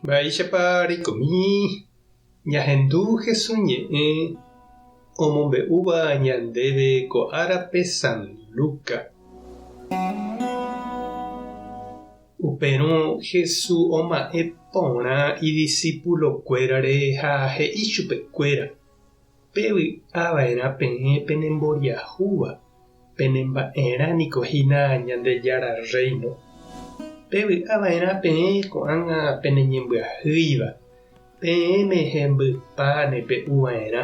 Mba'éichapa reikomi ñahendu Hesu ñe'ẽ omombe'úva ñandéve ko árape San Luca. Upérõ Hesu oma'ẽ porã idisipulokuérare ha he'i chupekuéra, Pevy'a va'erã peẽ penemboriahúva, penemba'erã niko hína Ñandejára Rréino. Pevy'a va'erã peẽ ko'ág̃a peneñembyahýiva, peẽme hembypáne pe'u va'erã.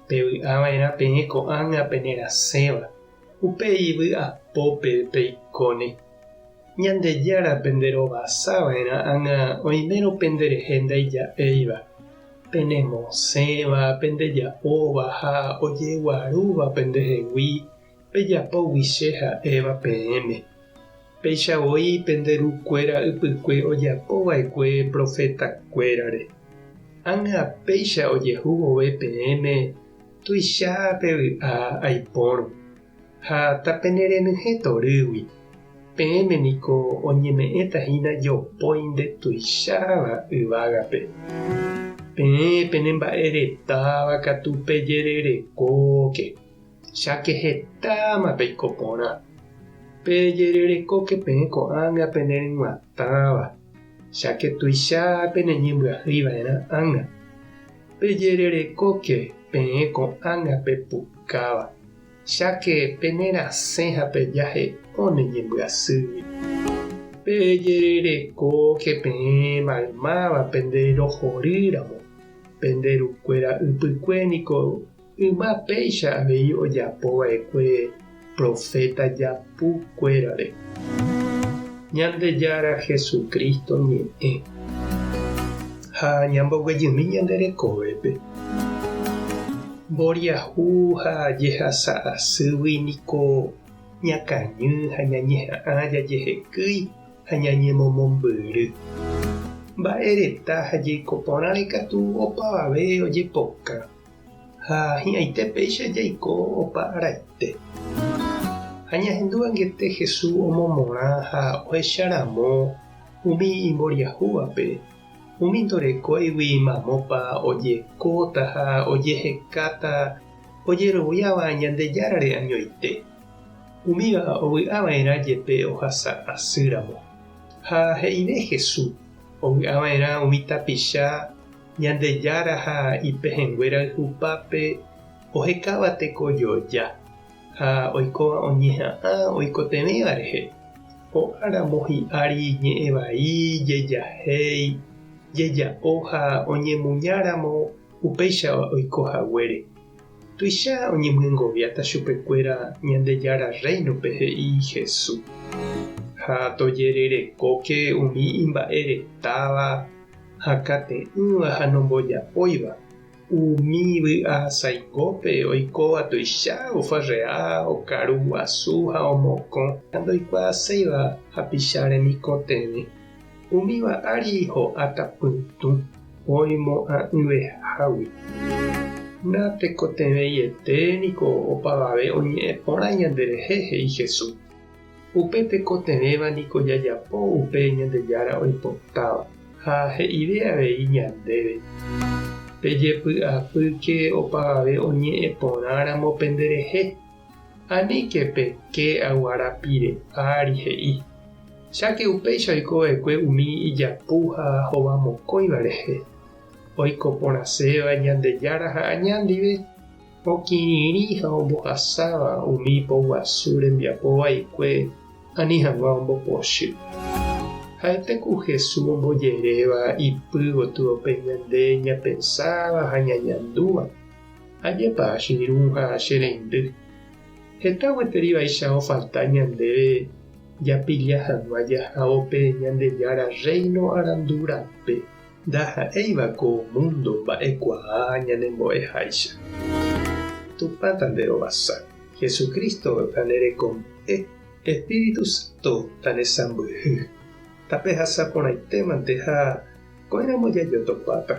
Pevy'a va'erã peẽ ko'ág̃a penerasẽva, upéi vy'apópe peikóne. Ñandejára penderovasa va'erã ág̃a oimérõ penderehe ndaija'éiva, penemosẽva, pendeja'óva ha ojeguarúva pendehegui pejapógui che ha'éva peẽme. Péicha voi pende rukuéra ypykue ojapo va'ekue profetakuérare. Ág̃a péicha ojehu vove peẽme tuicha pevy'a aipórõ. Ha tapenerenyhẽ torýgui, peẽme niko oñeme'ẽta hína jopói ndetuicháva yvágape. Peẽ penemba'e retáva katu pejererekóke, cháke hetáma peiko porã. Pejererekóke peẽ ko'ág̃a peneryg̃uatãva, cháke tuicha peneñembyahýi va'erã ág̃a. Pejererekóke peẽ ko'ág̃a pepukáva. Cháke pene rasẽ ha pejahe'óne ñembyasýgui. Pejererekóke peẽ maymáva pende rohory ramo, pende rukuéra ypykue niko yma péicha avei ojapo va'ekue proféta japu kuérare. Ñandejára Jesucristo ñe'ẽ. Ha ñamboguejymi ñande rekovépe. Mboriahu ha jehasa asýgui niko ñakañy ha ñañeha'ã jajehekýi ha ñañemomombyry. Mba'e reta ha jeiko porãre katu opavave ojepokã, ha hi'ãite péicha jaiko opa araite. Ha ñahendu angete Jesús omomorã ha ohecharamo umi imboriahúvape, Umi ndorekóigui mamópa ojekóta ha ojehekáta ojeroviáva Ñandejárare añoite, umíva ovy'a va'erã jepe ohasa asýramo. Ha he'ive Jesús, ovy'a va'erã umi tapicha Ñandejára ha ipehẽnguéra yhupápe ohekáva tekojoja ha oikóva oñeha'ã oikotevẽva rehe. Ho'áramo hi'ári ñe'ẽ vai, jejahéi, jeja'o ha oñemuñáramo upéicha oiko haguére. Tuicha oñemyengoviáta chupekuéra Ñandejára Rréinope he'i Jesús. Ha tojererekóke umi imba'e retáva, hakate'ỹva ha nomboja'óiva. Umi vy'a saingópe oikóva tuicha ofarrea, okaru guasu ha omokõ ha ndoikuaaséiva hapicha remikotevẽ. Umíva ári ho'áta pytũ oimo'ã'ỹvehágui. Natekotevẽiete niko opavave oñe'ẽ porã ñanderehe, he'i Jesús. Upe tekotevẽva niko jajapo upe Ñandejára oipotáva, ha he'ive avei ñandéve, Pejepy'apýke opavave oñe'ẽ porãramo penderehe, aníke peke aguara pire ári he'i. Cháke upéicha oiko va'ekue umi ijapu ha hovamokõiva rehe, oiko porãséva Ñandejára ha aña ndive. Okirirĩ ha ombohasáva umi poguasu rembiapo vaikue ani hag̃ua ombopochy. Ha'ete ku Jesús ombojeréva ipy gotyo pe ñande ñapensáva ha ñañandúva. Ajépa che irũ ha che reindy. Heta gueteri vaicha ofalta ñandéve japilla hag̃ua jahávo pe Ñandejára Rréino arandu rape. Ndaha'éiva ko múndo mba'ekuaa ñanembo'eháicha. Tupã tanderovasa, Jesucristo tanerekombo'e, Espíritu Santo tanesãmbyhy. Tapehasa porãitémante ha ko'ẽramo jajotopáta.